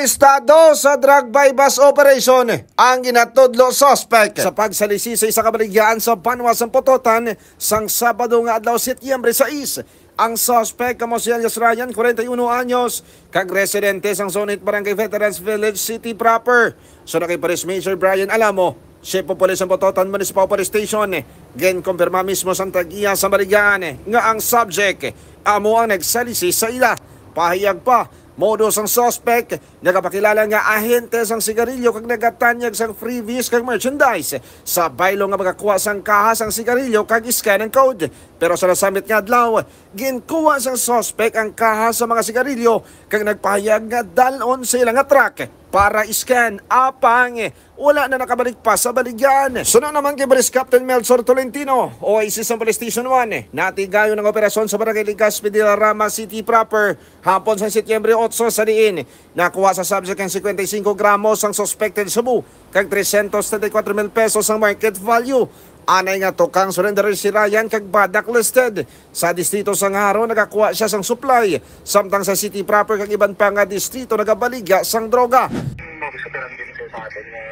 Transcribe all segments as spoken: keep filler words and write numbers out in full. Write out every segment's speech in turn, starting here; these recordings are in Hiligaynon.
Estado sa drug buy-bust operation ang ginatudlo suspect sa pagsalisi sa isa ka baligyaan sa banwa sang Pototan sang Sabado nga adlaw, Setyembre sais. Ang suspect kamo si alias Ryan, kwarenta y uno anyos, kag residente sang Zone eight Barangay Veterans Village City proper. Suno kay Police Major Brian Alamo, Chief of Police sa Pototan Municipal Police Station, ginkumpirma mismo sang tag-iya sa baligyaan nga ang subject amo ang nagsalisi sa ila. Pahayag pa, modus ang suspect, nagapakilala nga ahente sang sigarilyo kag nagatanyag sang freebies kag merchandise. Sa baylo nga magakuha sang kaha sang sigarilyo kag scan ang code. Pero sa nasambit nga adlaw, ginkuha sang suspect ang kaha sa mga sigarilyo kag nagpahayag nga dalon sa ila nga truck para scan. Apang wala na nakabalik pa sa baligyan. Suno naman kay Police Captain Melchor Tolentino, O I C sa Police Station one, natigayon ang operasyon sa Barangay Legazpi de la Rama City proper hapon sa Setyembre otso, sa diin nakuha sa subject ang cincuenta y cinco gramos sang suspected shabu kag trescientos treinta y cuatro mil pesos ang market value. Anay nga tukang surrender si Ryan kag blacklisted sa distrito sang Jaro, nagakuha sia sang supply, samtang sa city proper kag iban pa nga distrito nagabaligya sang droga. Modus operandi ni sir sa aton nga,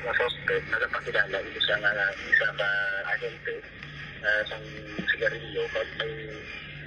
nga suspect, nagapakilala ito siya nga, nga isa ka ahente, ah, sang sigarilyo, kag may,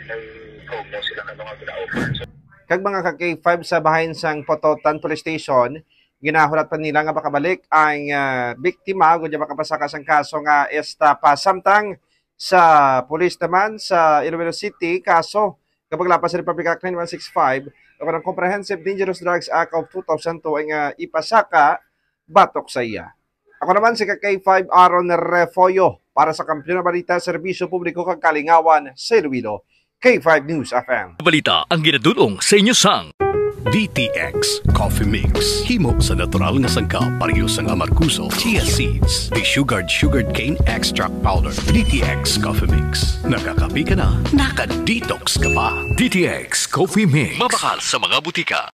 may promo sila kano nga gina-offer. So, kag mga ka K five sa bahin sang Pototan Police Station, ginahulat pa nila nga makabalik ang, ah, biktima, ug unya makapasaka sang kaso nga estafa. Samtang sa pulis naman sa Iloilo City, kaso nga paglapas sa Republic Act nine one six five o kanang Comprehensive Dangerous Drugs Act of two thousand two ang, ah, ipasaka batok sa iya. Ako naman si ka K five Aaron Refollo para sa Kampiyon nga Balita, Serbisyo Publiko kag Kalingawan sa Iloilo, K five News F M. Balita ang ginadul-ong sa inyo sang D T X Coffee Mix. Himo sa natural nga sangkap, pareho sang amargoso, chia seeds, desugared sugarcane extract powder. D T X Coffee Mix. Nakakape ka na, naka-detox ka pa. D T X Coffee Mix. Mabakal sa mga butika.